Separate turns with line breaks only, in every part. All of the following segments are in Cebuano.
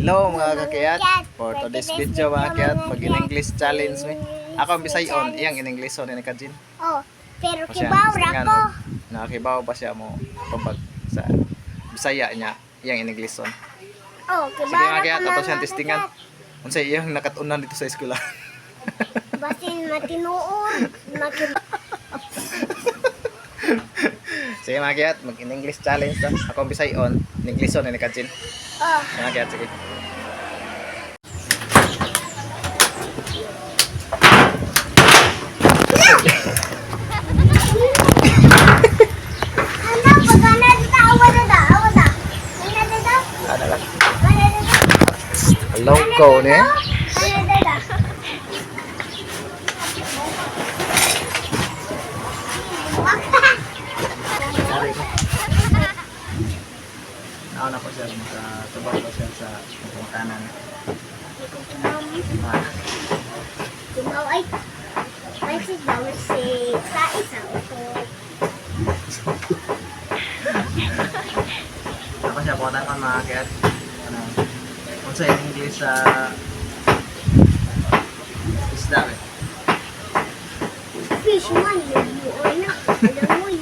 Hello, mga kakiyat. For today's video, mga kakiyat, mag-in English challenge mi. Ako ang Bisayon, iyang in English ni Kajin.
Oh, pero
O siya,
kibaw ra
tingan,
ko.
oh, nakakibaw ba siya mo pabag sa Bisaya niya, iyang in English on.
Oh,
Sige,
kibaw
mga
ra ko,
kakiyat, ato
mga
siyang testingan.
kakiyat.
Unsa iyang nakatunan dito sa eskwela?
Basin matinuod, makib
Sige, mga kakiyat, mag-in English challenge ta. Ako ang Bisayon, in English on ni Kajin.
Oh,
Mga kakiyat, sige.
Ano pagana dito, awa na da, awa da. Ano da da?
Ano ka?
Ano da da?
Hello ko ni.
Ano da da?
Sorry ko. Nauna ko siya, makatubang ko siya sa makanan. Ah,
Kibaw ay ay si bawal si sa isa uto.
Ako siya, buhatan ko, mga kakiyat. Ano, kung sa English sa isda eh.
Fish man, luyo na. Langoy.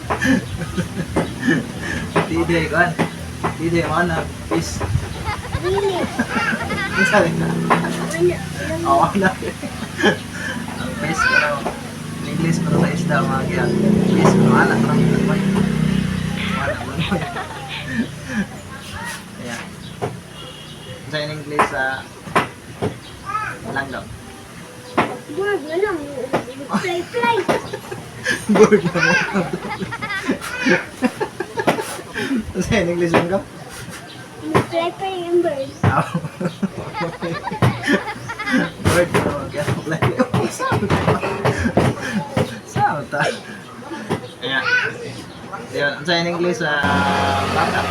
Tide, kuan. Tide, mga na, fish.
Dili.
Ang sabi na.
Ano?
Oo, na. Ang fish ko na. In English ko na sa isda, mga kakiyat. Fish ko na, anak ko na. Langoy. Anak, langoy. Ayan. Sa in English sa langgam.
Bird na lang. Fly, fly.
Bird na mo. Sa in English langgam?
Fly, fly yung bird.
Aw. Bird na mo. Kaya fly. Sao ta? Ayan. Ayan. Sa in English sa bata.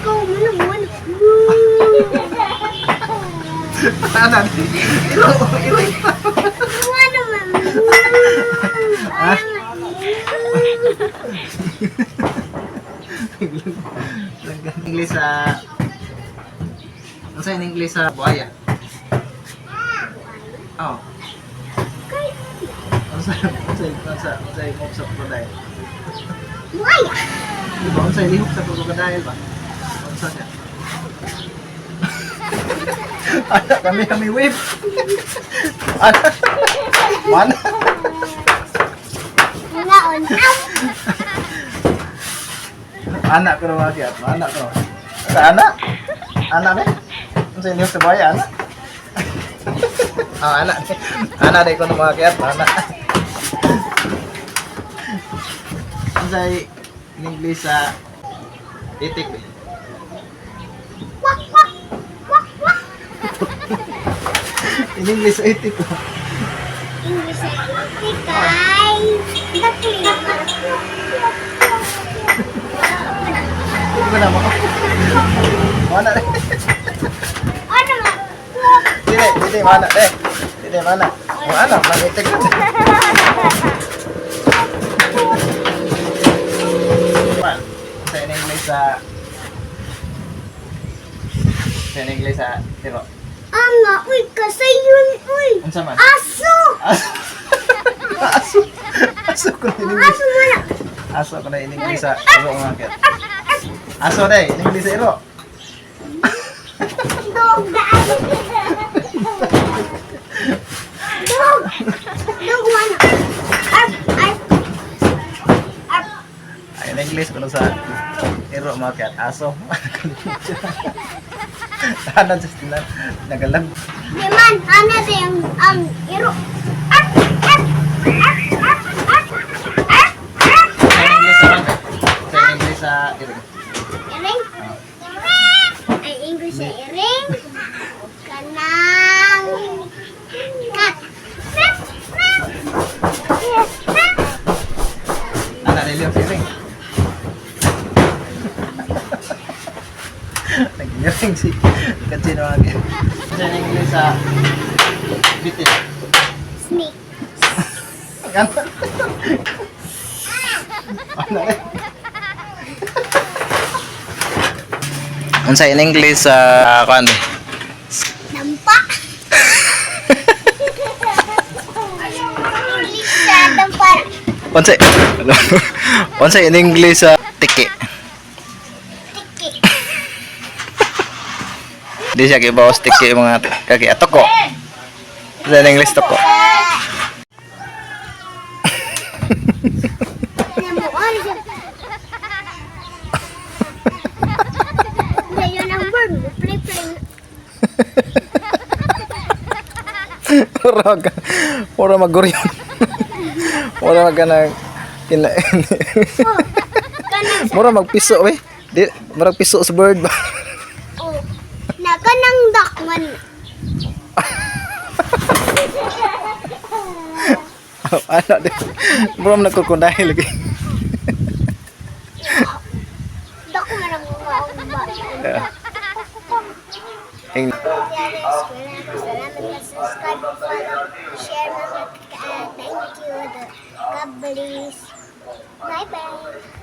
Ikaw mo na mo.
Ano? Iro, iro.
Ano man?
Ah? English sa ano sa in English sa buhaya? Oh. Ano sa lihok sa crocodile?
Buaya.
Di ba? Ano sa lihok sa crocodile ba? Ano sa siya? Ana kami kami whip. Ana. Mana?
Naon. Aw.
Ana ko na mga Ana ko. Sa ana? Ana ne? Ano sa lihok sa buhaya ana? Ah, ana. Ana dai ko na mga kiyat. Ana. Ano sa in English sa itik? Eh?
Wak wak. Wak wak.
In English sa itik. Oh.
English sa itikay. Dakli.
Hindi ko na mo. Mana deh.
Ano man?
Dili, dili mana deh. Dili mana. Mana man itik. Man, sa in English sa tiro.
Anga, uy, kasayon, uy.
Unsa man?
Aso!
Aso. Aso. Aso ko na in English.
Aso mo na.
Aso ko na in English sa iro mga kiyat. Aso deh, in English sa iro.
Dog, daan. Dog! Dog, mana? Arp, arp. Arp.
Ay, in English ko na sa iro mga kiyat. Aso. Ano, just na nagalag.
Di man, ano di ang iro. Arp, arp, arp, arp, arp, arp, arp.
Sa English sa Sa English sa iring.
Iring? Ay, English sa iring. Kanang cat.
Ana niliyok sa iring. Nag-iring si Kachino mga kiyat. Sa English sa bitin.
Snake.
Ano? Ano eh? Unsa in English sa kuan? Unsay in English sa tiki?
Tiki.
Di siya kibaw sa tiki, mga kaki. Toko. Unsa in English toko?
Namuon siya. Ngayon ang bird, play play.
Mura mura maguryon. Mura mag kanang kina
Oh, kanang
mura magpiso we. Di murag piso sa bird ba.
Oh, na kanang duck man.
Ano di. Mura man nagkukundahi lagi.
Duck man ang mga ba.
Yeah.
Salamat na subscribe, follow, share mga ka. Thank you. God bless. Bye-bye.